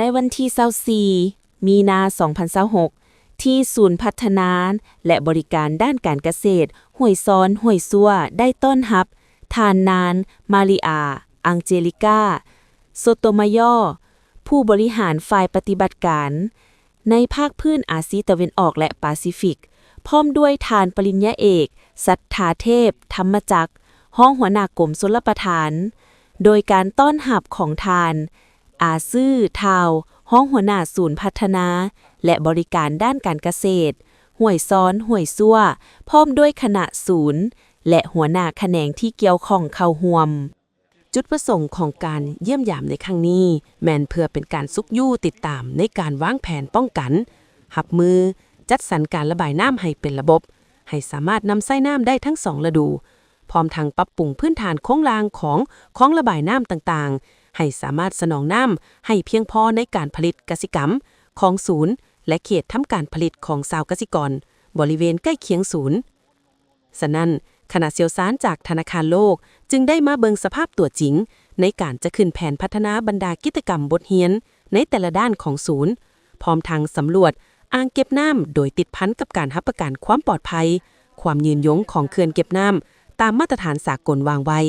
ໃນວັນທີຊາວສີ່ ມີນາ ສອງພັນຊາວຫົກ ທີ່ສູນພັດທະນາ ແລະ ບໍລິການດ້ານການກະເສດ ຫ້ວຍຊອນ ຫ້ວຍຊົ່ວ ໄດ້ຕ້ອນຮັບ ທ່ານນາງ ມາຣິອາ ອັງເຈລິກາ ໂຊໂຕມາຍໍ ຜູ້ບໍລິຫານຝ່າຍປະຕິບັດການ ໃນພາກພື້ນອາຊີຕາເວັນອອກ ແລະ ປາຊີຟິກ, ພ້ອມດ້ວຍທ່ານປະລິນຍາເອກ ສັດທາເທບ ທຳມະຈັກ ຮອງຫົວໜ້າກົມຊົນລະປະທານ, ໂດຍການຕ້ອນຮັບຂອງທ່ານ ອາຊື່ ທ້າວ ຮອງຫົວໜ້າສູນພັດທະນາ ແລະ ບໍລິການດ້ານການກະເສດ ຫ້ວຍຊອນ ຫ້ວຍຊົ່ວ ພ້ອມດ້ວຍຄະນະສູນ ແລະ ຫົວໜ້າຂະແໜງທີ່ກ່ຽວຂ້ອງເຂົ້າຮ່ວມ. ຈຸດປະສົງຂອງການຢ້ຽມຢາມໃນຄັ້ງນີ້ ແມ່ນເພື່ອເປັນການຊຸກຍູ້ຕິດຕາມໃນການວາງແຜນປ້ອງກັນ, ຮັບມື, ຈັດສັນການລະບາຍນ້ຳໃຫ້ເປັນລະບົບ, ໃຫ້ສາມາດນຳໃຊ້ນ້ຳໄດ້ທັງສອງລະດູ, ພ້ອມທັງປັບປຸງພື້ນຖານໂຄງລ່າງຂອງຄອງລະບາຍນ້ຳຕ່າງໆ ໃຫ້ສາມາດສະໜອງນ້ຳໃຫ້ພຽງພໍໃນການຜະລິດກະສິກຳຂອງສູນ ແລະ ເຂດທຳການຜະລິດຂອງຊາວກະສິກອນບໍລິເວນໃກ້ຄຽງສູນ. ສະນັ້ນ, ຄະນະຊ່ຽວຊານຈາກທະນາຄານໂລກຈຶ່ງໄດ້ມາເບິ່ງສະພາບຕົວຈິງໃນການຈະຂຶ້ນແຜນພັດທະນາບັນດາກິດຈະກຳບົດຮຽນໃນແຕ່ລະດ້ານຂອງສູນ, ພ້ອມທັງສຳຫຼວດອ່າງເກັບນ້ຳໂດຍຕິດພັນກັບການຮັບປະກັນຄວາມປອດໄພ, ຄວາມຍືນຍົງຂອງເຂື່ອນເກັບນ້ຳຕາມມາດຕະຖານສາກົນວາງໄວ້.